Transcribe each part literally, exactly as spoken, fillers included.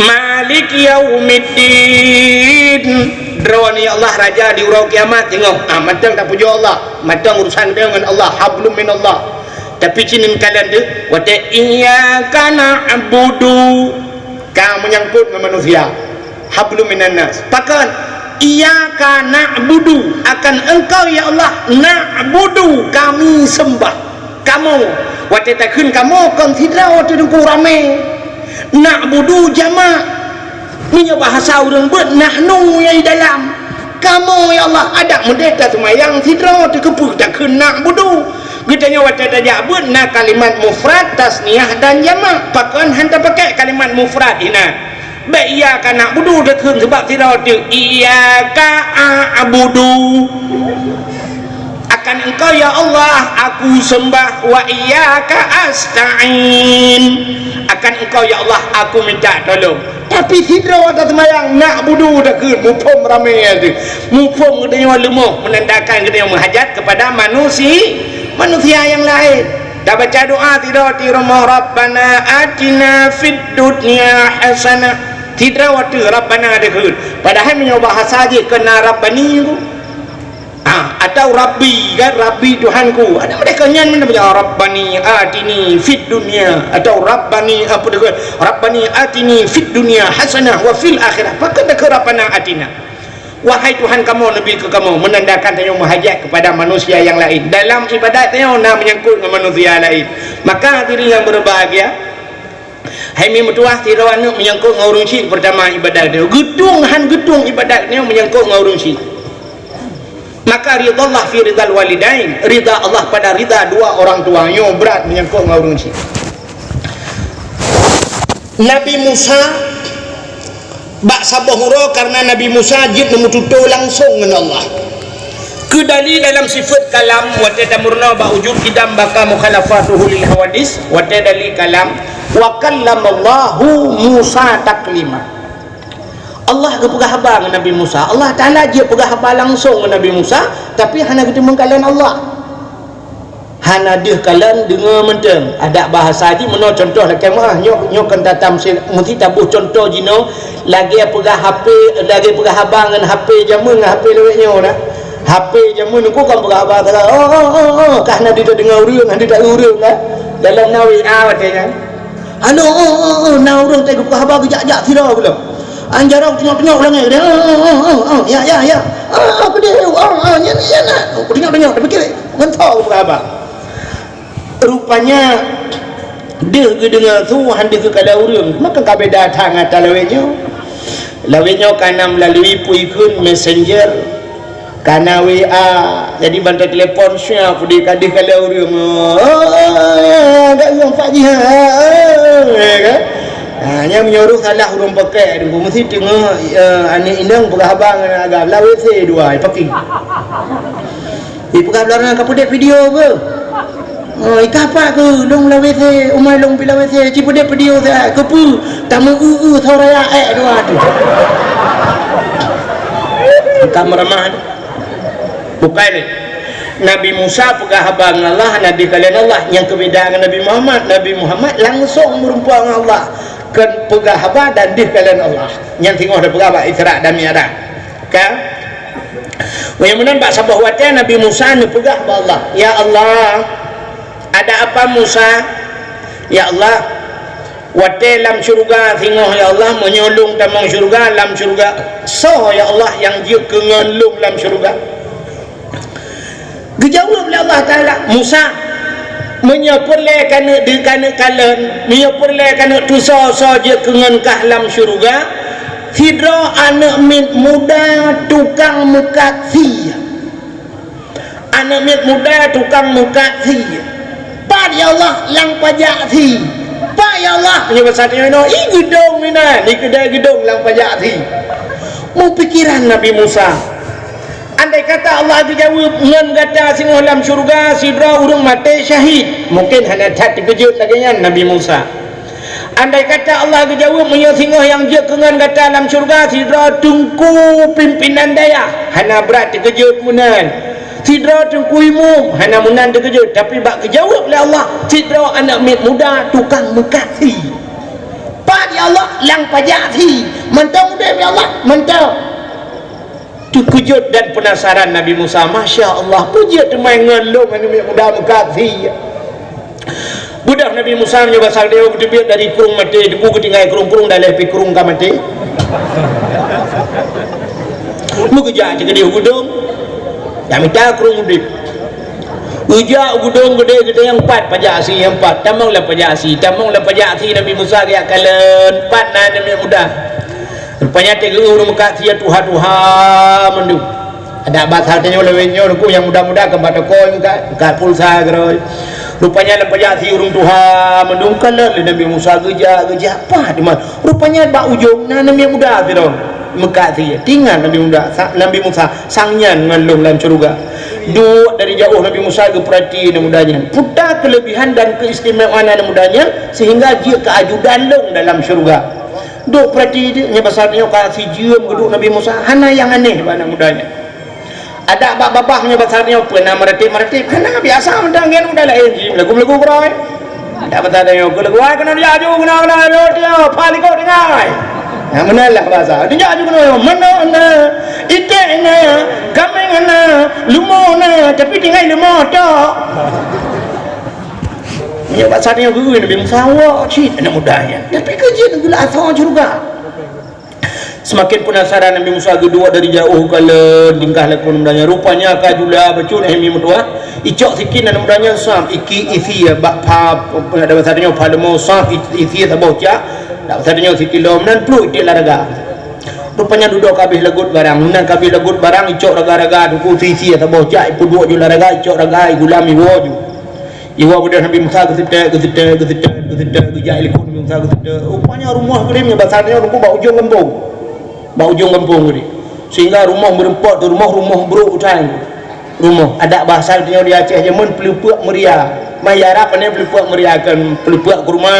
Maliki yaumiddin. Droeneuh ya Allah, Raja di uroe kiamat, teungoh. Ah, mantong tapujoe Allah, mantong urusan geutanyoe ngon Allah, hablum minallah. Tapi cit neukalon teuh, watée iyyaka na'budu, ka meunyangkot ngon manusia. Hablum minan nas. Pakon? Iyyaka na'budu, akan Engkau ya Allah, na'budu, kami sembah. Kamoe, watée takheun kamoe kon sidroe teuh Teungku, ramé. Na'budu jamak. Meunyoe bahasa ureuëng beuet, nahnu nyang di dalam. Kamoe ya Allah, adak meudeh taseumayang sidroe teuh, keupeue takheun na'budu. Geutanyoe watée tajak beuet na kalimat mufrad, tasniah dan jamak. Pakon hana tapakai kalimat mufrad inan? Bék iyyaka na'budu takheun, sabab sidroe teuh iyyaka a'budu. Akan Engkau ya Allah aku sembah, wa iyyaka asta'in. Akan Engkau ya Allah aku minta tolong. Tapi sidroe taseumayang na'budu takheun, muphom ramé teuh. Muphom geutanyoe leumoh, menandakan geutanyoe meuhajat kepada manusi-, manusia yang lain. Tabaca doa sidroe teuh di rumoh, Rabbana atina fid dunya hasanah. Sidroe teuh Rabbana takheun. Padahai meunyoe bahasa jih kon na Rabbani tu. Ah, atau Rabbi kan, Rabbi Tuhanku. Ada mereka nyan mana baca Rabbani atini fid dunya atau Rabbani apa tu kan? Rabbani atini fid dunya hasanah wa fil akhirah. Pakon takheun Rabbana atina? Wahai Tuhan kamoe, neubri keu kamoe, menandakan tanyoe meuhajat kepada manusia yang lain. Dalam ibadat tanyoe na menyangkut ngon manusia lain. Maka hadirin yang berbahagia, hai mi meutuah, sidroe aneuk menyangkut ngon ureuëng syik, pertama ibadat tanyoe. Geutueng han geutueng ibadat tanyoe menyangkut ngon ureuëng syik. Maka ridha Allah fi ridhal walidain, ridha Allah pada ridha dua orang tua, nyoe brat menyangkut ngon ureuëng syik. Nabi Musa bak saboh uroe, karena Nabi Musa jeuet neumeututoe langsong ngon Allah. Keudali dalam sifat kalam, watée tameurunoe bak wujud, qidam, baqa, mukhalafatuhu lil hawadis, watée dali kalam, wa kallamallahu Musa taklima. Allah geupeugah haba ngon Nabi Musa. Allah Taala jeuet peugah haba langsong ngon Nabi Musa, tapi hana geuteumeung kalon Allah. Hana deuh kalon, deungoe mantong. Adak bahasa jih meunoe, contoh lakée meuah, nyoe, nyoe kon tatam se-, meusti taboh contoh jinoe, lagée peugah H P, lagée peugah haba ngon H P jameun ngon H P lawét nyoe na. H P jameun nyoe kon peugah haba sagai, "Oh, oh, oh, oh," ka hana deuh tadeungoe ureuëng, hana deuh taeu ureuëng kan. Dalam na W A watée nyan. Hana, oh, oh, oh, na ureuëng teuh geupeugah haba geujak-jak sidroe gohlom. An jaroe teunyok-teunyok u langét, oh, oh, oh, oh, ya, ya, ya. Ah, peudeh, oh, ah, nyan, nyan, ah. Oh, teunyok-teunyok, tapike ngon tho geupeugah haba. Rupanya deuh geudeungoe su, han deuh geukalon ureuëng. Maka ka beda that ngon ata lawét nyoe. Lawét nyoe ka na meulalui peue kheun, messenger. Ka na W A, jadi ban tatelepon, siap di kadeh kala ureuëng. Ah, agak ureuëng Pak Jihad, eh, kan? Ha, nyang meunyoe salah ureuëng pakai, meusti teungoh, eh, aneuk inong peugah haba ngon agam, lam W C dua, pakai. Ipeugah beularang ka peudeh video ke? Oh, ikah pat keu lôn lam W C, umai lôn pi lam W C, ci peudeh video siat. Keupeue? Tameu eu-eu soe raya ék dua tu. Ka meuramah tu. Bukai ni. Nabi Musa peugah haba ngon Allah, Nabi kalon Allah, nyang keubeda ngon Nabi Muhammad. Nabi Muhammad langsong meureumpok ngon Allah. Kon peugah haba dan deuh kalon Allah. Nyang singoh tapeugah bak Isra dan Mi'raj. Ka? Meunyoe meunan bak saboh watée Nabi Musa neupeugah bak Allah, "Ya Allah, ada apa Musa?" "Ya Allah, watée lam syeuruga singoh, ya Allah, meunyoe lôn tamong syeuruga, lam syeuruga, soe, ya Allah, nyang jeuet keu ngon lôn lam syeuruga?" Geujaweueb lé Allah Taala, "Musa, meunyoe peureulée keuneuk di-, keuneuk kalon, meunyoe peureulée keuneuk tusoe soe jeuet keu ngon kah lam syeuruga, sidroe aneuk miet muda tukang meukat sie." Aneuk miet muda tukang meukat sie. "Pat ya Allah?" "Lam pajak sie." "Pat ya Allah?" Meunyoe basa tanyoe inoe, "Ih, geudong meunan, di keudai geudong lam pajak sie." Meupikiran Nabi Musa. Andai kata Allah geujaweueb, "Ngon gata singoh lam syeuruga sidroe ureuëng maté syahid," mungken hana that teukeujot lagée nyan Nabi Musa. Andai kata Allah geujaweueb, "Meunyoe singoh nyang jeuet keu ngon gata lam syeuruga sidroe teungku pimpinan dayah," hana brat teukeujot meunan. Sidroe teungku imum, hana meunan teukeujot, tapi bak geujaweueb lé Allah, sidroe aneuk miet muda tukang meukat sie. Pat, ya Allah, lam pajak sie. Mantong udeb, ya Allah, mantong. Teukeujot dan peunasaran Nabi Musa, "Masya Allah, peue jeuet teuma ngon lôn aneuk miet muda meukat sie?" Beudôh Nabi Musa meunyoe basa geutanyoe geuteubiet dari krueng maté, teupeu geutinggai krueng-krueng, dan lheuh pih krueng ka maté. Meugeujak cit keudeh u geudong, jak mita krueng udeb. Geujak u geudong geudeh geutanyoe, pat pajak sie, pat tamong lam pajak sie, tamong lam pajak sie, Nabi Musa geujak kalon, pat na aneuk miet muda. Rupanya teungoh ureuëng meukat sie tuha-tuha mandum. Adak basa tanyoe lawét nyoe, Teungku, nyang muda-muda kan bak toko meukat, meukat pulsa keudroe. Rupanya lam pajak sie ureuëng tuha mandum, kalon lé Nabi Musa geujak, geujak, pat teuma. Rupanya bak ujong na aneuk miet muda sidroe meukat sie. Teuingat Nabi muda, sa-, Nabi Musa, "Sang nyan ngon lôn lam syeuruga." Duek dari jauh Nabi Musa geupeurati aneuk muda nyan. Peue ta keuleubihan dan keistimewaan aneuk muda nyan sehingga jeuet keu ajudan lôn dalam syeuruga. Duek peurati, nyoe basa tanyoe ka sijeuem geuduek Nabi Musa, hana nyang aneh bak aneuk muda nyan. Adak bak babah, nyoe basa tanyoe peue na meuratéb-meuratéb, hana, biasa mantong, nyan udah laén jih, meulagu-meulagu keudroe. Adak basa tanyoe, "Keu lagu ai keunoe jaju, keunoe, keunoe, keunoe, keunoe, pah likot tinggai." Nah, meunan lah basa. Jaju keunoe, meunoe na, iték na, kaméng na, leumo na, tapi tinggai leumo tok. Nyoe basa tanyoe geu Nabi Musa, awak cit aneuk muda nyan. Tapi keu jeuet geulak asoe syeuruga. Seumaken peunasaran Nabi Musa geuduek dari jauh kalon tingkah laku aneuk muda nyan. Rupanya ka jula bacut, eh, mi meutuah. Icok sikin aneuk muda nyan, sam, iki isi bak pha, dak basa tanyoe pha leumo, sam, i-, isi saboh cak, dak basa tanyoe sikilo, meunan pluek iték lam raga. Rupanya dudoe ka abéh lagot barang, meunan ka abéh lagot barang, icok raga-raga, Teungku, isi saboh cak, ipeuduek ju lam raga, icok raga, igulam, iwoe ju. Iwoe beudôh Nabi Musa geuseutôt, geuseutôt, geuseutôt, geuseutôt, geujak ilikot Nabi Musa geuseutôt. Rupanya rumoh geurim nyan basa tanyoe Teungku bak ujong gampông. Bak ujong gampông geurim. Sehingga rumoh meureumpok teuh rumoh, rumoh brôk utai. Rumoh, adak basa tanyoe di Aceh jameun peuleupeuk meuria. Ma i Arab pane peuleupeuk meuria, kon peuleupeuk kurma.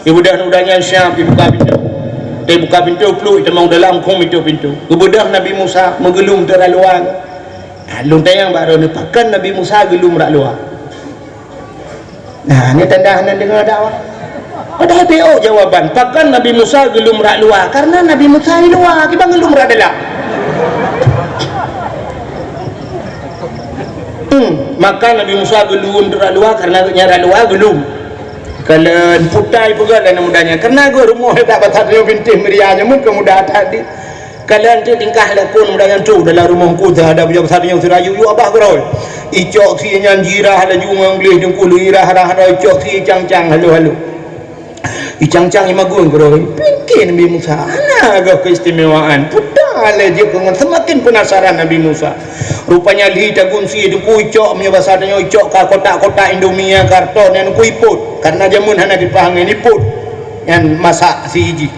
Ibeudôh aneuk muda nyan siap ibuka pintoe. Teubuka pintoe pluek, itamong dalam, khum itôp pintoe. Geubeudôh Nabi Musa meugeulum teuh rot luwa. Nah, lôn tanyong bak droeneuh, pakon Nabi Musa geulum rot luwa? Nah, ni tanda hana deungoe dakwah. Padahai B O jawaban, pakon Nabi Musa geulum rot luwa? Karena Nabi Musa di luwa, kiban geulum rot dalam. Hmm, maka Nabi Musa geulum rot luwa karena gobnyan rot luwa geulum. Kalon putai peugah lé aneuk muda nyan, karena geuh rumoh dak basa tanyoe bintéh meuria nyan, meukeumudah that di. Kalon teuk tingkah laku aneuk muda nyan troh dalam rumoh Teungku, teuhadap buya basa tanyoe sira yue-yue babah keudroe. Icok sie nyan jirah laju ngon gleh Teungku, lheueh irah-rah droe, icok sie icang-cang halo-halo. Icang-cang imagun keudroe. Pike Nabi Musa, hana geuh keistimewaan. Peue ta lé jeuet keu ngon, seumaken peunasaran Nabi Musa. Rupanya lheueh itagun sie Teungku, icok, meunyoe basa tanyoe icok ka kotak-kotak Indomie nyang karton nyan Teungku ipot. Karena jameun hana kipas angén, ipot. Nyan masak sie jih.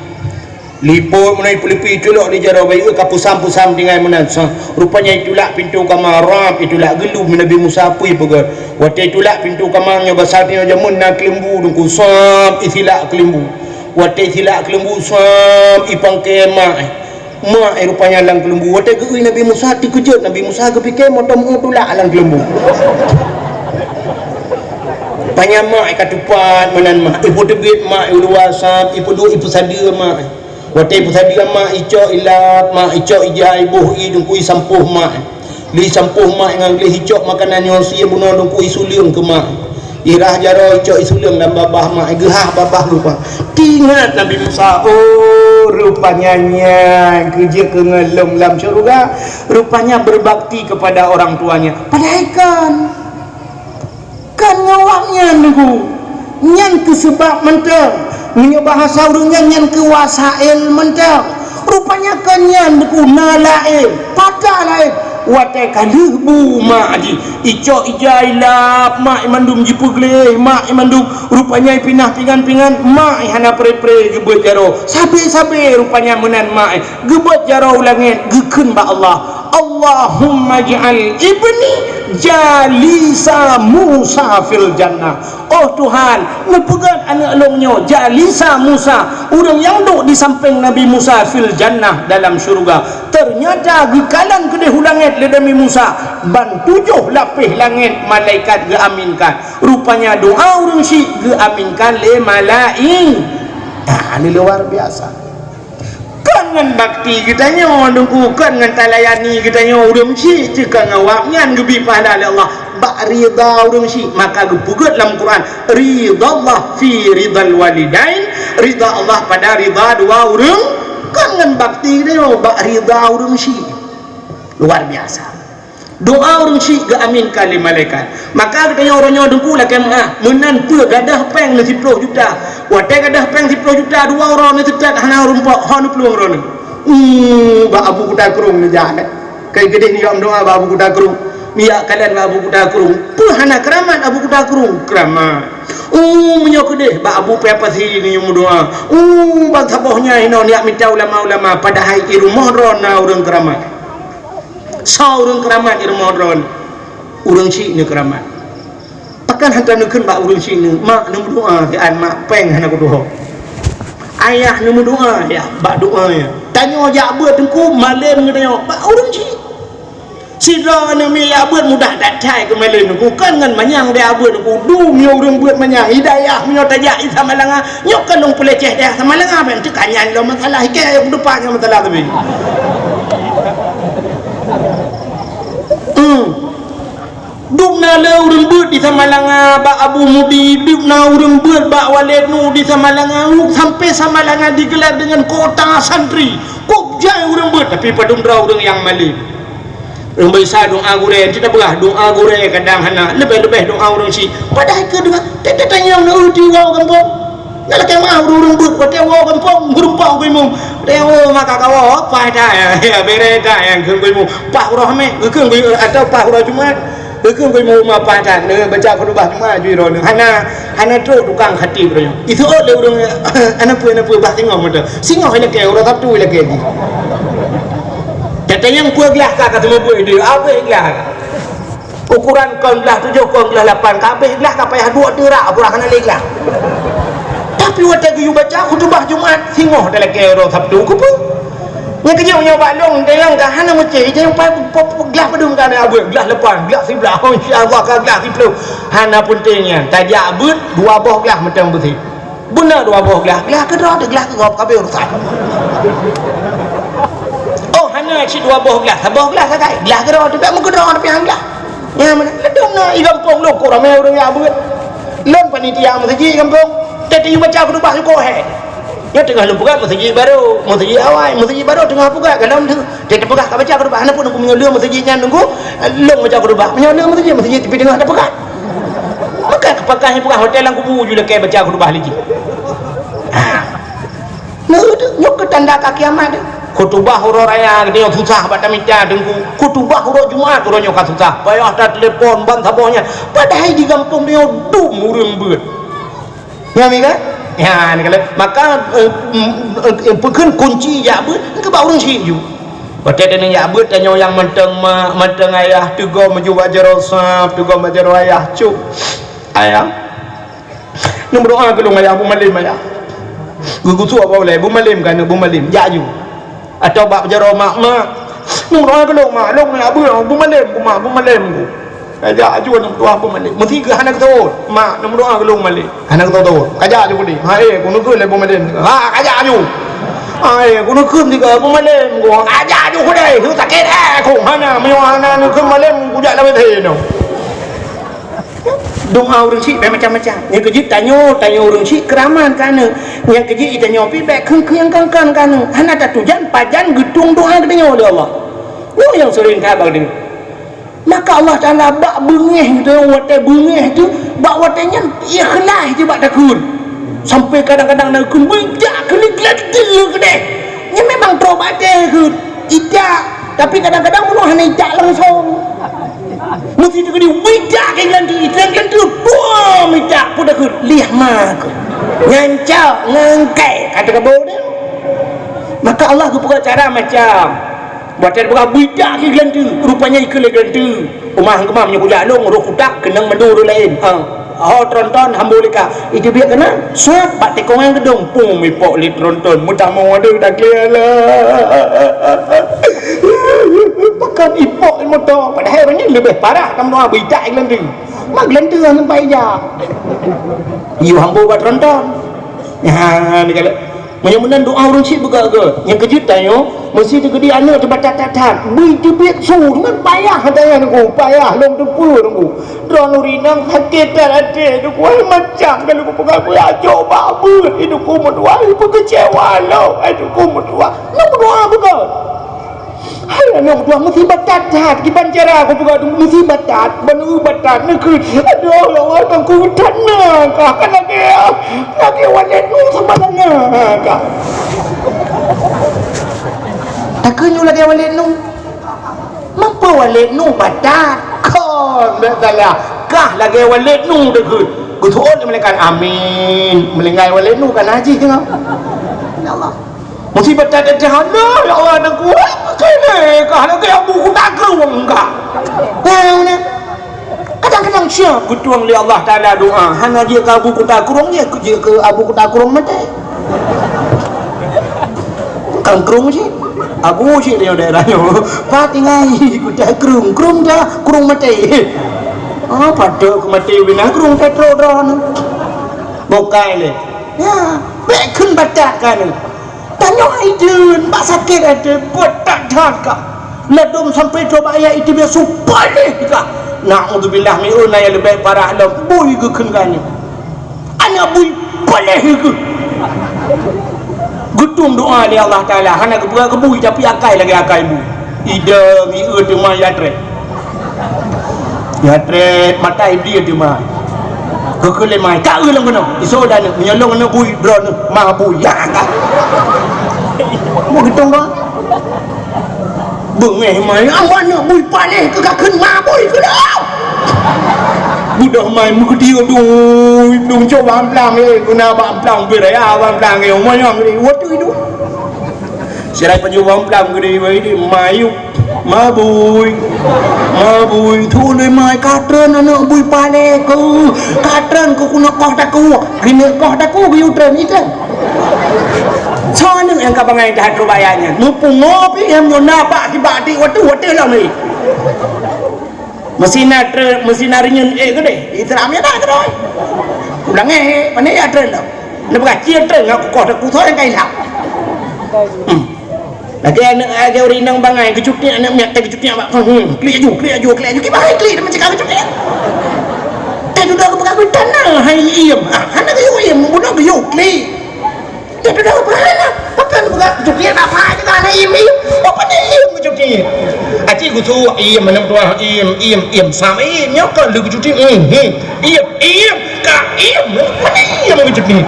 Lipot meunan, ipeuleupi, iculok di jaroe bayeue, ka pusam-pusam tinggai meunan, sah. Rupanya itulak pintoe kama, rab, itulak, geulum Nabi Musa, peue ipeugah. Watée itulak pintoe kama, nyoe basa tanyoe jameun na keuleumbu Teungku, sab, isilak keuleumbu. Watée isilak keuleumbu, sab, ipangke mak, eh. Mak, eh, rupanya lam keuleumbu. Watée geu-eu Nabi Musa, teukeujot Nabi Musa, geupike moto meu tulak lam keuleumbu. Panya mak, eh, ka tupat meunan mak. Ipeuteubiet mak, eh, u luwa, sab, ipeuduek, ipeusadeue mak, eh. Watée peusadeue mak, icok ilap mak, icok ija, iboh ie Teungku, isampôh mak. Lheueh isampôh mak ngon gleh, icok makanan nyoe sie bunoe Teungku, isuleueng keu mak. Irah jaroe, icok isuleueng lam babah mak, geuhah babah lupa. Teuingat Nabi Musa, oh, rupanya nyan keu jeuet keu ngon lôn lam syeuruga, rupanya berbakti kepada orang tuanya. Padahai kon. Kan ngon awak nyan Teungku. Nyan keu seubab mantong. Meunyoe bahasa ureuëng nyan, nyan keu wasail mantong. Rupanya kon nyan Teungku, na laén. Pat laén. Watée ka lheueh bu mak jih, icok ija ilap mak mandum, jipeugleh mak mandum. Rupanya ipinah pingan-pingan, mak hana pre-pre geubeuet jaroe. Sabe-sabe rupanya meunan mak. Geubeuet jaroe u langét, geukheun bak Allah, "Allahumma ij'al ibni jalisa Musa fil jannah." Oh Tuhan, neupeugét aneuëk lôn nyoe jalisa Musa, ureuëng nyang duek di sampéng Nabi Musa, fil jannah, dalam syeuruga. Teunyata geukalon keudeh u langét lé Nabi Musa, ban tujoh lapéh langét malaikat geuaminkan. Rupanya doa ureuëng syiek geuaminkan lé malai-, Ah, ini luar biasa. Kon ngon bakti geutanyoe, Teungku, kon ngon talayani geutanyoe ureuëng syik, teuka ngon awak nyan geubri pahala lé Allah. Bak ridha ureuëng syik, maka geupeugét lam Quran, "Ridha Allah fi ridhal walidain", ridha Allah pada ridha dua ureuëng. Kon ngon bakti geutanyoe, bak ridha ureuëng syik. Luar biasa. Doa ureuëng syik geuaminkan lé malaikat. Maka geutanyoe uroe nyoe Teungku lakée meuáh, meunan peue gadoh péng neu siploh juta. Watée gadoh péng siploh juta, dua uroe neu teutat hana rumpok, ho neuplueng droeneuh. Uh, bak Abu Kuta Krueng neujak. Kai keudeh niyok doa bak Abu Kuta Krueng. Niyok kalon bak Abu Kuta Krueng. Peue hana keuramat Abu Kuta Krueng? Keuramat. Uh, meunyoe keudeh bak Abu Paya Pasi neuyue meudoa. Uh, ban saboh nyan hinoe niyok mita ulama-ulama, padahai i rumoh droe na ureuëng keuramat. Soe ureuëng keuramat di rumoh droeneuh? Ureuëng syik neu keuramat. Pakon hana neukheun bak ureuëng syik neu, "Mak, neumeudoa siat, Mak, péng hana kutuho." Ayah neumeudoa, "Yah, bak doa, yah." Tanyoe jak beuet Teungku, malém geutanyoe bak ureuëng syik. Sidroe aneuk miet jak beuet mudah that hai keu malém Teungku, kon ngon manyang jak beuet Teungku. Dum nyoe ureuëng beuet manyang, hidayah meunyoe tajak i Samalanga, nyoe kon lôn peuleceh dayah Samalanga, ban teuka nyan lom masalah, hikeu ayah kutupat ngon masalah teubi. Hmm. Dum na le ureuëng beuet di Samalanga bak Abu Mudi, dum na ureuëng beuet bak Waled Nu di Samalanga, sampai Samalanga digelar dengan kota santri. Kok jai ureuëng beuet, tapi padum droe ureuëng nyang malém. Ureuëng bansa doa gurée, enti tapeugah doa gurée kadang hana, leubeh-leubeh doa ureuëng syik. Padahai keu doa, teuka tanyong na uti woe gampông. Nyan lakée meuáh ureuëng-ureuëng beuet, watée woe gampông, meurumpok keu imum. Watée woe maka kawoe, paih that, ya, bereh that, ya, geukheun keu imum. Paih uroe Hameh, geukheun keu, atawa paih uroe Jumat, geukheun keu imum rumoh paih that, neubaca khutubah Jumat jih droeneuh. Hana, hana trok tukang khatib droeneuh. Iseuôt lé ureuëng, hana peue-hana peue bah singoh meuteuk. Singoh ilakée, uroe Sabtu ilakée jih. Teuka tanyong peue glah ka, ka seumeubeuet ideh, abéh glah. Ukuran kon glah tujoh, kon glah lapan, ka abéh glah ka payah duek teurak, pura hana lé glah. Tapi watée geuyue baca khutubah Jumat, singoh talakée uroe Sabtu, keupeue? Nyang keujeuet nyoe bak lôn, tanyong ka hana meucé, tanyong pa-, pa-, pa-, glah padum ka na beuet, glah lapan, glah siblaih, oh, insya Allah ka glah siploh. Hana peunteng nyan, tajak beuet dua boh glah mantong beusih. Beuna dua boh glah, glah keudroe teuh glah keu gob ka abéh urusan. Oh, hana cit dua boh glah, saboh glah sagai. Glah keudroe teuh bèk meukeudroe tapi han glah. Nyan meunan, ladôm na i gampông lôn kok ramé ureueng jak beuet. Lôn panitia meuseujid gampông, teuh tiyue baca khutubah syukoe. Nyoe teungoh lôn peugah meuseujid barô, meuseujid awai, meuseujid barô teungoh peugah goh lom teuh. Teuh teupeugah ka baca khutubah, hana pun meunyoe le meuseujid nyan nunggu, lôn baca khutubah. Meunyoe le meuseujid, meuseujid tepi teungoh teupeugah. Maka pakon nyang peugah watèe lam kubu ju lakèe baca khutubah lé jih. Ha. Nah, nyoe keu tanda ka kiamat. Khutubah uroe raya geutanyoe susah bak tamita teungku. Khutubah uroe Jumat uroe nyoe ka susah. Payah tatelepon ban saboh nyan. Padahai di gampông tanyoe dum ureueng beuet. Nyan mi kan? Nyan kan. Maka, eh, mm, eh, peukheun kunci jak beuet keu bak ureueng syiek ju. Watèe tanyoe jak beuet, tanyoe nyang mantong ma, mantong ayah, teugom ju bak jaroe sab, teugom bak jaroe ayah, cok. Ayah. Neumeudoa keu lôn ayah, beumalém ayah. Geugusok bak ulèe, beumalém keu aneuk, beumalém. Jak ju. Atawa bak jaroe mak, mak. Neumeudoa keu lôn mak, lôn jak beuet, beumalém ku mak, beumalém ku. Kajak aju aneuk tuha beumalém. Meusigeue hana geuseuôt. Mak, neumeudoa keu lôn malém. Hana geuseuôt. Kajak aju keudeh. Ha, eh, keuneuk kheun lé beumalém. Ha, kajak aju. Ha, eh, keuneuk kheun sigoe beumalém. Kajak aju keudeh. Sakét, eh, kong hana. Meunyoe hana neukheun malém, kujak lam W C nyoe. Doa ureueng syiek macam-macam. Nyang keujeuet tanyoe, tanyoe ureueng syiek keuramat keu aneuk. Nyang keujeuet tanyoe pih bèk kheun-kheun nyang kan-kan keu aneuk. Hana tatujan pajan geutueng doa geutanyoe lé Allah. Nyoe nyang seuring that bak geutanyoe. Maka Allah Taala bak beungèh geutanyoe, watèe beungèh teuh, bak watèe nyan ikhlas teuh bak takheun. Sampai kadang-kadang na kheun, "Beuijak keuneuk glanteue keudeh." Nyan memang trok bak até kheun, ijak, tapi kadang-kadang bunoe hana ijak langsong. Meusti teukeudi, "Beuijak keu glanteue," ijak glanteue, bom ijak, peue takheun, "Liah ma keuh." Nyan cok, ngan kèe, ka teukeubô deh. Maka Allah geupeugah cara macam Watèe peugah beuijak keu glanteue, rupanya ikheun lé glanteue. Uma keumam nyoe kujak lôn, roh kutak, keunong mandum ureueng laén. Ha. Ho tronton hambô lé ka. Iteubiet keunan, suet bak tikong nyang geudong. Pum ipok lé tronton, meutamong adoe dakle alah. Pakon ipok moto, padahai ureueng nyan leubeh parah, ka meudoa beuijak keu glanteue. Mak glanteue hana sempat ijak. Yue hambô bak tronton. Ha, ni kala. Meunyoe meunan doa ureueng chik beugét-gét. Nyang keujeuet tanyoe, meuseuti geude aneuk teubatat that-that. Bui teubiet su, ngon payah tanyoe nunggu, payah lom teupeu nunggu. Droeneuh rinang sakét that até, nunggu ai macam ka lôn peugah, beuajoe bak beuet, nunggu meutuah, peukeucewa lom, ai nunggu meutuah. Nunggu doa beugét. Hai aneuk dua, musibah that-that, kiban cara kupeugah tu musibah that, ban u batat neukheun. Adoh, ya Allah, teungku that na kah, kan lagèe, lagèe Walid Nuh saban na kah. Takheun nyoe lagèe Walid Nuh. Mapa Walid Nuh batat? Kon, bèk salah. Kah lagèe Walid Nuh takheun. Geutu'ôt lé malaikat, "Amin." Meuninggai Walid Nuh kan haji teungoh. Ya Allah. Musibah that-that, ya Allah, ya Allah, dan kuat keuneuk kah lagèe Abu Kuta Krueng kah. Tahu na? Kadang-kadang siap geutueng lé Allah Taala doa, hana jeuet keu Abu Kuta Krueng, jeuet keu, jeuet keu Abu Kuta Krueng maté. Kan Krueng cit. Abu cit di daerah nyoe. Pat tinggai Kuta Krueng, Krueng dah, Krueng maté. Ah, padahai keu maté bina Krueng petrol droeneuh. Bukai lé. Ya, bèk kheun batat kah nyoe. Tanyoe hai deun bak sakét até, buet that-that kah. Ladôm sampoe coba ayat itu biasa paléh kah. Naudzubillah, mi'un ayat leubeh parah lom, bui geukheun kah nyoe. Aneuk bui paléh geuh. Geutueng doa lé Allah Taala, hana geupeugah keu bui, tapi akai lagèe akai bui. Idong, ieu teuma ya trép. Ya trép, mata Iblis teuma. Keukeuleh mai, ka eu lôn keunoe. Iso dan meunyoe lôn keunoe bui, droeneuh ma bui. Ya kan? Mau geutueng doa. Beungéh mai, awak neuk bui paléh keu ka kheun ma bui keu lôn. Budoh mai meukeutiek dui, dum cok bak amplang, eh, guna bak amplang, beuraya bak amplang, eh, manyang ni, wateue dum. Sirai panyuwang plam geude wai di mayup. Mabui. Mabui. Thu lé mai katreun aneuk bui palé ku. Katreun ku keuneuk koh taku. Keuneuk koh taku geuyue treun itreun. Soe aneuk nyang ka bangai that keu baya nyan? Mupungo pih nyang nyoe na bak sibak di watèe-watèe lom ni. Meusina tre-, meusina reunyeun ék keudeh, itra meunan keudroe. Ulang ék, pane ya treun lom. Neupeugah cie treun ngon kukoh teuku soe nyang ka ilak. Hmm. Lagèe aneuk, lagèe ureueng inong bangai geucutiek aneuk miet teuh geucutiek bak, hmm, klik aju, klik aju, klik aju, kiban klik dah macam geucutiek. Teuh dudoe geupeugah geutanang hai iem. Ah, hana geuyue iem, bunoe geuyue klik. Dia tu dah berhala. Apa yang buat tu dia tak faham juga anak im im. Apa dia im macam ni? Aci gusu im mana tuah im im im sama im. Nyoka lu cuti. Hmm, hmm. Im im ka im. Mana im macam ni?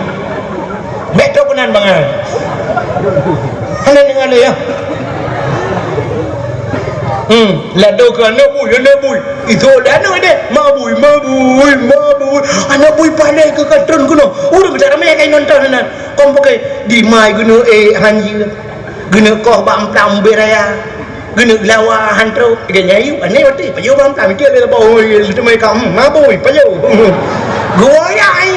Betul benar bangai. Hana dengar dia ya. Hmm, lado ke anak bui, anak bui. Itu lah anak dia. Mabui, mabui, mabui. Anak bui pandai ke katron kuno. Urang tak ramai kain nonton anak. Kong pakai di mai guna eh hanji. Guna koh bak amplang beraya. Guna lawa hantro. Dia nyayu, pandai waktu. Payu bak amplang. Dia ada bau. Itu mai kam. Mabui, payu. Gua ya ai.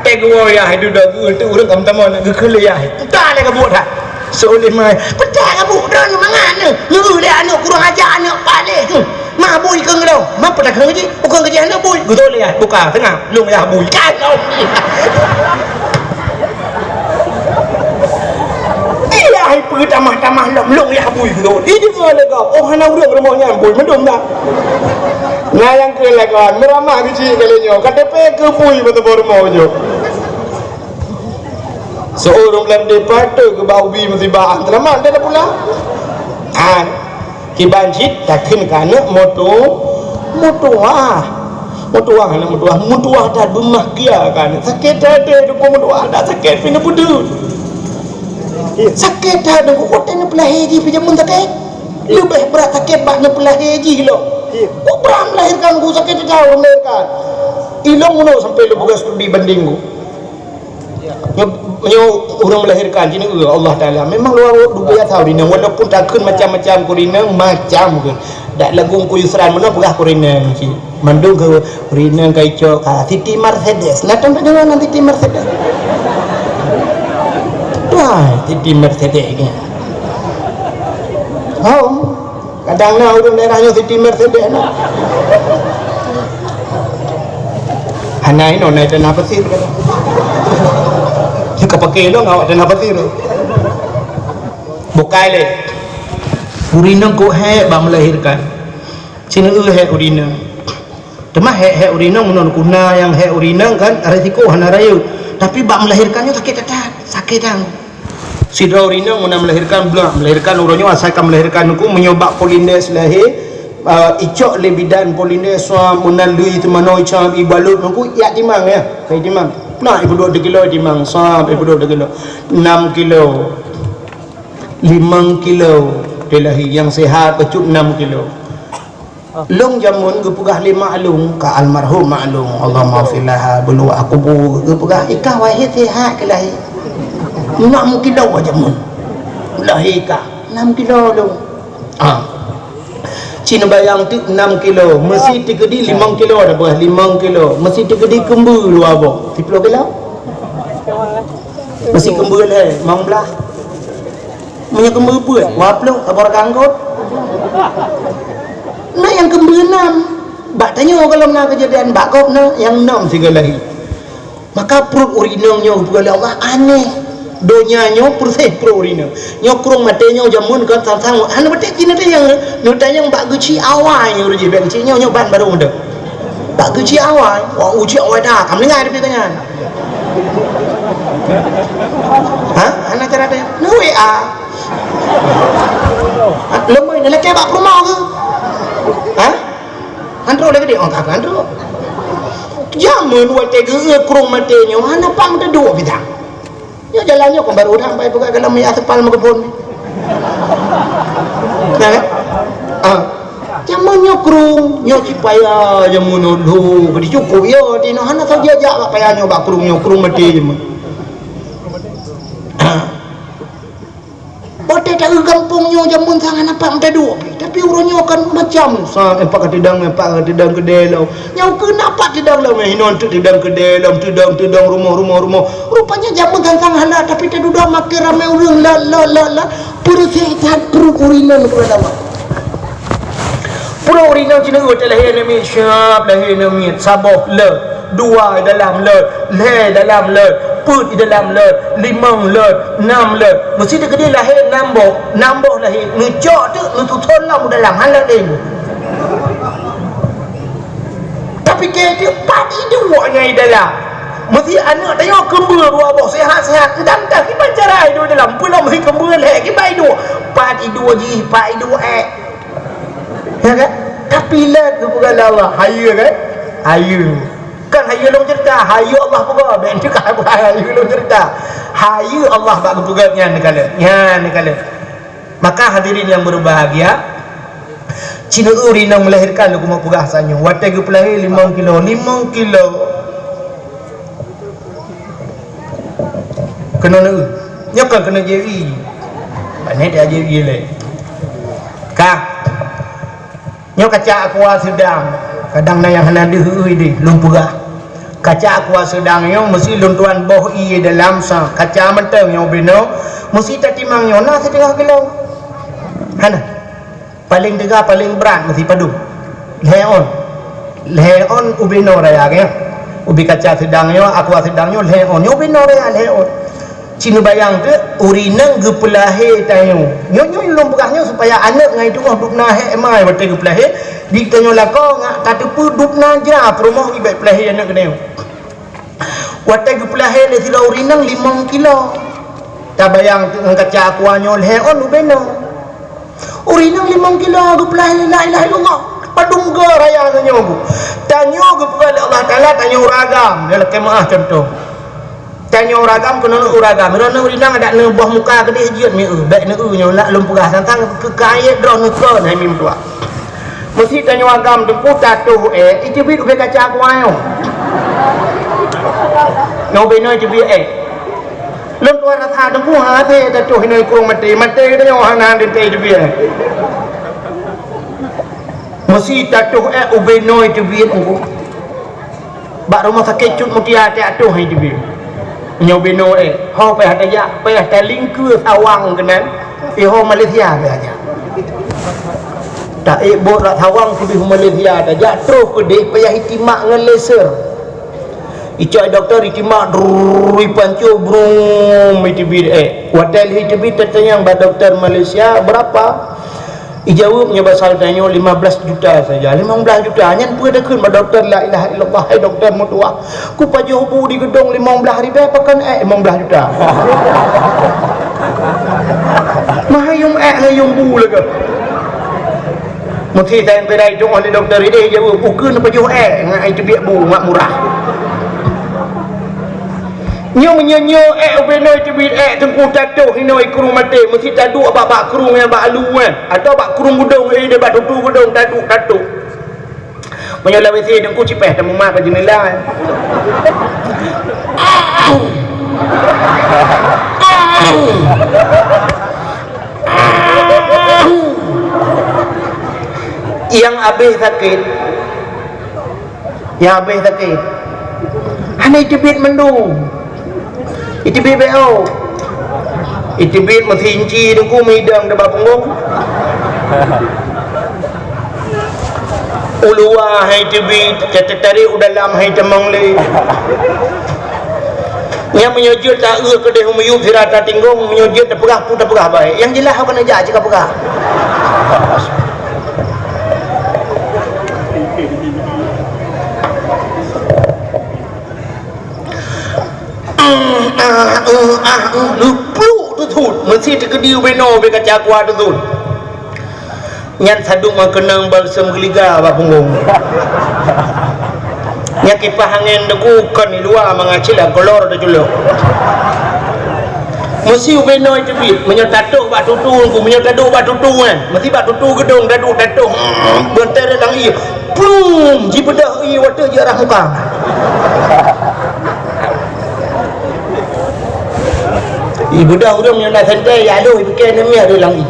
Teh gua ya. Itu dah gua. Itu urang kam tamu nak gua kuliah. Entah lah kabuat dah. Seuleh mai, peucaya kabu droe mangat nyoe. Nyoe lé aneuk kurang aja aneuk paléh tu. Mabui keu ngeulong. Ma peue takheun jih? Bukon keu jih aneuk bui. Geuseuleh buka teungoh. Lôn yah bui. Kan lôn. Iya, hai peue tamah-tamah lom lôn yah bui tu. Di deungoe lé gob. Oh, hana ureueng rumoh nyan bui meudong dah. Nah, nyang keu lakoe, meuramah keuchik kali nyoe. K T P keu bui beuteuboh rumoh nyoe. Seuureueng lam desa tu geuba ubi musibah, teulamat dia dah pulang. Ha, kiban cit takheun ka aneuk moto, motoah. Motoah aneuk motoah, motoah that beumah kia ka aneuk. Sakét that deh dukung motoah, dak sakét pih neupeudeut. Sakét that dukung kote neupeulahé jih pih jameun sakét. Leubeh brat sakét bak neupeulahé jih lom. Ku brat melahirkan ku sakét that melahirkan. Ilong unoe sampai lôn peugah studi banding ku. Nyoe, nyoe ureueng melahirkan jih nyoe Allah Taala. Memang luar biasa ureueng inong, walaupun takheun macam-macam keu ureueng inong, macam keu. Dak lagu Teungku Yusran meunoe peugah keu ureueng inong cit. Mandum keu ureueng inong ka icok, ka Siti Mercedes. Nah, contoh deungon Siti Mercedes. Wah, Siti Mercedes ni. Oh. Kadang na ureueng daerah nyoe Siti Mercedes na. Hana inoe na tanah pesir kadang. Ka pakai lôn awak tanah pasir. Bukai lé. Ureueng inong kok hék bak melahirkan. Sineuk hék ureueng inong. Teuma hék-hék ureueng inong meunan kuna nyang hék ureueng inong kan resiko hana rayeuk. Tapi bak melahirkan nyoe sakét that, sakét that. Sidroe ureueng inong meunan melahirkan, blah, melahirkan uroe nyoe asai ka melahirkan nyoe meunyoe bak polindes lahé, ah, icok lé bidan polindes sua meunan lui teumanoe icok ibalot nyoe yak timang ya, kai timang. Nah, ibu dua kilo timang, sab ibu dua kilo. Enam kilo. Limong kilo. Dia lahé nyang sehat bacut enam kilo. Lôn jameun geupeugah lé mak lôn, ka almarhum mak lôn, Allahummaghfir laha, beuluak kubu, geupeugah, "Ika wahé sehat keu lahé." Enam kilo jameun. Lahé ka enam kilo lôn. Ah. Cit neubayang teuk enam kilo, meusi teukeudi limong kilo dah beuh, limong kilo. Meusi teukeudi keumbeue dua boh, siploh kilo. Meusi keumbeue lhèe, limong blah. Meunyoe keumbeue peuet, dua ploh, saboh ragam kot. Na nyang keumbeue nam. Bak tanyoe gohlom na keujadian bak gob na nyang nam sigoe lahé. Maka pruet ureueng inong nyoe geupeugah lé Allah aneh. Donya nyoe peureséh pruet ureueng inong. Nyoe krueng maté nyoe jameun kon sang-sang. Hana beutôi cit na tanyong, na tanyong bak geuci awai nyoe ureueng jih bèk geuci nyoe, nyoe ban barô meudo. Bak geuci awai, wah uji awai dah, ka meuninggai tapi tanyan. Ha? Hana cara tanyong. Na W A. Ha? Lomoi na lakèe bak peurumoh keuh? Ha? Andro lagèe deh, oh, ka andro. Jameun watèe geueu krueng maté nyoe hana pang teuduek pih dah. Nyoe jalan nyoe kon barô dah sampai peugah dalam minyak aspal meukeubon. Nah, kan? Ah. Jameun nyoe krueng, nyoe cit paya jameun nyoe lhô, ka dicukôp yo, tinoe hana saja jak bak paya nyoe bak krueng nyoe, krueng maté jameun. Ah. Watèe taeu gampông nyoe jameun sang hana pat meuta duek pih. Tapi uroe nyoe kan macam sang, eh, pat ka teudong, eh, pat ka teudong keudè lom. Nyang keunan pat teudong lom, eh, hinon teuk teudong keudè lom, teudong, teudong rumoh, rumoh, rumoh. Rupanya jameun sang-sang hana, tapi tadudoe makin ramè ureueng, la, la, la, la. Peureséh that pruet ureueng inong keu lama. Pruet ureueng inong cit na watèe lahé aneuk miet, siap lahé aneuk miet, saboh lé. Dua dalam lé, lhèe dalam lé, peuet dalam lé, limong lé, nam lé. Meusi teukeudi lahé nam boh, nam boh lahé, neucok teuk neututhon lam u dalam, hana lé. Tapi keu teuk pat iduek nyang i dalam. Meusi aneuk tanyoe keumbeue dua boh, sehat-sehat. Entah-entah kiban cara iduek dalam, peue lom meusi keumbeue lhèe, kiban iduek. Pat iduek jih, pat iduek èk. Ya kan? Tapi lé geupeugah lé Allah, hayeue kan? Hayeue. Kan hayeue lôn cerita, hayeue Allah peugah, bèk teuka bukan hayeue lôn cerita. Hayeue Allah bak geupeugah nyan neukalon, nyan neukalon. Maka hadirin yang berbahagia, cit na ureueng inong melahirkan lôn keuneuk peugah sanyoe. Watèe geupeulahé limong kilo, limong kilo. Keunoe neu, nyoe kon keunoe J W. Pané dia J W lé. Ka. Nyoe kaca aqua seudang. Kadang na nyang hana deuh-eu deh, lôn peugah. Kaca aqua seudang nyoe meusi lôn tuan boh ié dalam sa kaca mantong nyoe binoe, meusi tatimang nyoe na siteungoh kilo. Hana. Paleng teuga, paleng brat meusi padum. Lhèe on. Lhèe on ubé noe raya nyan. Ubé kaca seudang nyoe, aqua seudang nyoe, lhèe on. Nyoe ubé noe raya, lhèe on. Cit neubayang teuk, ureueng inong geupeulahé tanyoe. Nyoe, nyoe lôn peugah nyoe supaya aneuk ngai teungoh dubna hék mai watèe geupeulahé, di tanyoe lakoe ngat tateupeue dubna jra peurumoh nibak peulahé aneuk geutanyoe. Watèe geupeulahé lé sidroe ureueng inong limong kilo. Tabayang teuk ngon kaca aqua nyoe lhèe on ubé noe. Ureueng inong limong kilo geupeulahé, la ilaha illallah. Padum goe raya tanyoe bu. Tanyoe geupeugah lé Allah Taala, tanyoe ureueng agam. Nyoe lakèe meu'ah contoh. Tanyoe ureueng agam keunoe ureueng agam. Droeneuh ureueng inong adak neuboh muka keudéh jeuet mieu, bèk neu nyoe nak lôn peugah tantang keu kayèe droeneuh kon hai mim tuah. Meusi tanyoe agam teungku tatoh èk, iteubiet ubé kaca aqua nyoe. Nyoe ubé noe iteubiet èk. Lôn tuan rasa teungku hana tatoh inoe krueng maté, maté geutanyoe hana teuntèe iteubiet. Meusi tatoh èk ubé noe iteubiet teungku. Bak rumoh sakét Cut Mutia teuatoh hai teubiet. Nyoe binoe, eh, ho payah tajak, payah talingkeue sawang keunan, eh, ho Malaysia payah jak. Taék bot lam sawang keudéh Malaysia tajak, troh keudéh payah itimak ngon laser. Icok dokto, itimbak, drrrr, ipancôh, brum, iteubiet ék. Watèe lheuh iteubiet, tatanyong bak dokto Malaysia, "Berapa?" Ijaweueb nyoe basa tanyoe, "Lima belas juta saja." Limong blaih juta. Nyan peue takheun bak dokto, "La ilaha illallah, hai dokto meutuwah. Kupajoh bu di geudong limong blaih ribèe, pakon ék limong blaih juta?" Meuhai yum ék ngon yum bu lagèe. Meusé sayang teurai dong lé dokto idéh jaweueb, "Ukeue neupajoh ék ngon ai teubiet bu ngon murah." Nyoe meunyoe nyoe ék ubé noe teubiet ék teungku tatoh inoe i krueng maté, meusé taduek bak, bak krueng nyang bak alu nyan, atawa bak krueng geudong, eh, bak tutu geudong taduek tatoh. Meunyoe lawét sie teungku cipéh tameumat bak jeundela. Nyang abéh sakét, nyang abéh sakét, hana iteubiet mandum. Iteubiet bék ôk. Iteubiet meusinci teungku meudong di bak punggong. U luwa hai teubiet, ka teutarek u dalam hai tamong lé. Nyan meunyoe jeuet taeu keudeh u miyueb sira tatinggong, meunyoe jeuet tapeugah, peue tapeugah baik. Nyang jeulaih ka neujak cit kapeugah. Lupluk teuthon, meusé teukeudi ubé noe ubé kaca kuah teuthon. Nyan sadum ngon keunong balsam geuliga bak punggong. Nyan kipah angén teungku kon di luwa mangat cit lam kolor teuculok. Meusé ubé noe teubiet, meunyoe tatoh bak tutu teungku, meunyoe taduek bak tutu nyan, meusé bak tutu geudong taduek tatoh, beunte lam ié, plum, jibeudoh ié watèe jiarah muka. Ibeudoh ureueng nyang na santée, ya adoh, ipike aneuk miet adoh lam ié.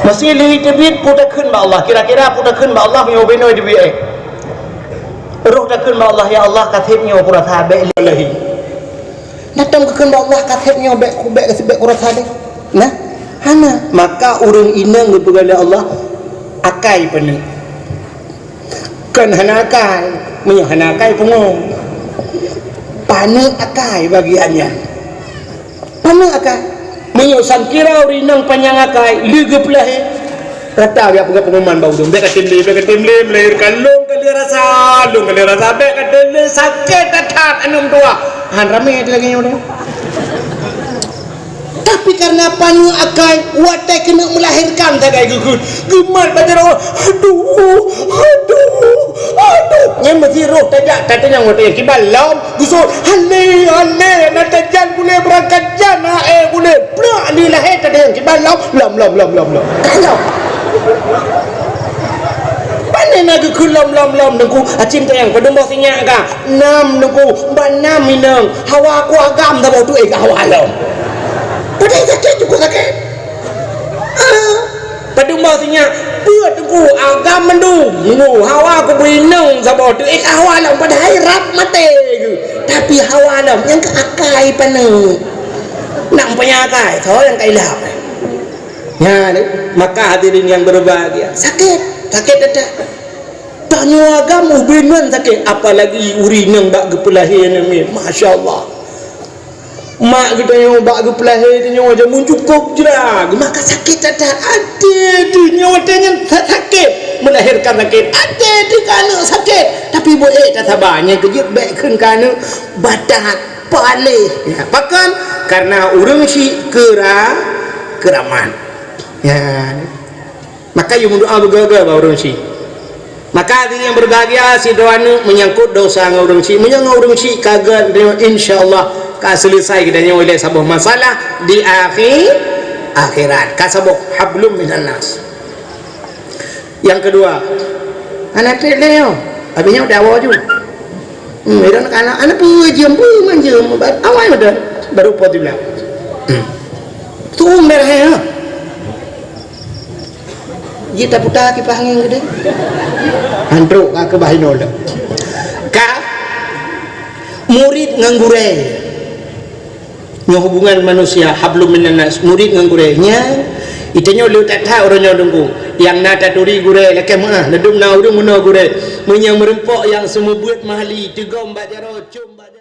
Meusé lheueh teubiet, peue takheun bak Allah? Kira-kira peue takheun bak Allah meunyoe ubé noe teubiet? Roh takheun bak Allah, "Ya Allah, ka sép nyoe kurasa, bék lé lagèe." Nah, tom geukheun bak Allah, "Ka sép nyoe, bék, bék, bék kurasa deh." Nah, hana. Maka ureueng inong geupeugah lé Allah, akai paneuk. Kon hana akai, meunyoe hana akai pungo. Paneuk akai bagian nyan. Paneuk akai. Meunyoe sangkira ureueng inong panyang akai, lheueh geupeulahé, rata geujak peugah pengumuman bak ureueng, "Bék katém lé, bék katém lé, melahirkan lôn ka lheueh rasa, lôn ka lheueh rasa, bék katém lé, sakét that-that aneuk meutuwah." Han ramé lagèe nyoe deh. Tapi karena paneuk akai, watèe keuneuk melahirkan sagai geukheun, geumat bak jaroe, "Aduh, aduh, aduh." Nyan meusé roh tajak, tatanyong watèe kiban lom, geusut, "Hane, hane, na tajan gulé beurangkat jan, ha, eh, gulé." Plak, di lahé tatanyong kiban lom, lom, lom, lom, lom, lom. Ka lom. Pane na geukheun lom, lom, lom, Teungku? Acim tanyong, padum boh sinyak ka? Nam, Teungku. Ban nam inong. Hawa ku agam saboh tu, eh, ka hawa lom. Padahai sakét, cukup sakét. Ah, padum boh sinyak, peue Teungku, agam mandum. Teungku, hawa ku bri inong saboh tu, eh, ka hawa lom. Padahai rab maté geuh. Tapi hawa lom, nyang keu akai paneuk. Nam panyang akai, soe nyang ka ilap. Nyan, maka hadirin yang berbahagia, sakét, sakét that-that. Tanyoe agam ubé nyan sakét, apalagi ureueng inong bak geupeulahé nyan, masya Allah. Mak geutanyoe bak geupeulahé tanyoe jameun cukôp jra, maka sakét that-that. Até teuh nyoe watèe nyan sa-, sakét, melahirkan sakét. Até teuh keu aneuk sakét, tapi beu ék tasaba, nyan keu jeuet bék kheun keu aneuk batat, paléh. Ya, pakon? Karena ureueng syik keura-, keuramat. Ya. Maka yue meudoa beugaga bak ureueng syik. Maka hadirin yang berbahagia, sidroe aneuk menyangkut dosa ngon ureueng syik. Meunyoe ngon ureueng syik ka gét, insya Allah ka selesai geutanyoe ilèe saboh masalah di akhi-, akhirat. Ka saboh hablum minan nas. Nyang keudua, hana trép lé nyoe. Abéh nyoe dawa ju. Hmm, ira nak anak, anak peue jeuem, peue man jeuem, ba-, awai meudan, baru po tibla. Hmm. Tuum darah, ha. Jeuet taputa kipah angén geude. Antrok ka keubah inoe lom. Ka murit ngon gurée. Nyoe hubungan manusia, hablum minan nas, murit ngon gurée. Nyan, Itanyoe le that-that uroe nyoe Teungku. Nyang na taturi gurée, lakée meu'ah, neudum na ureuëng meunoe gurée. Meunyoe meureumpok nyang seumeubeuet mahali, teugom bak jaroe, com bak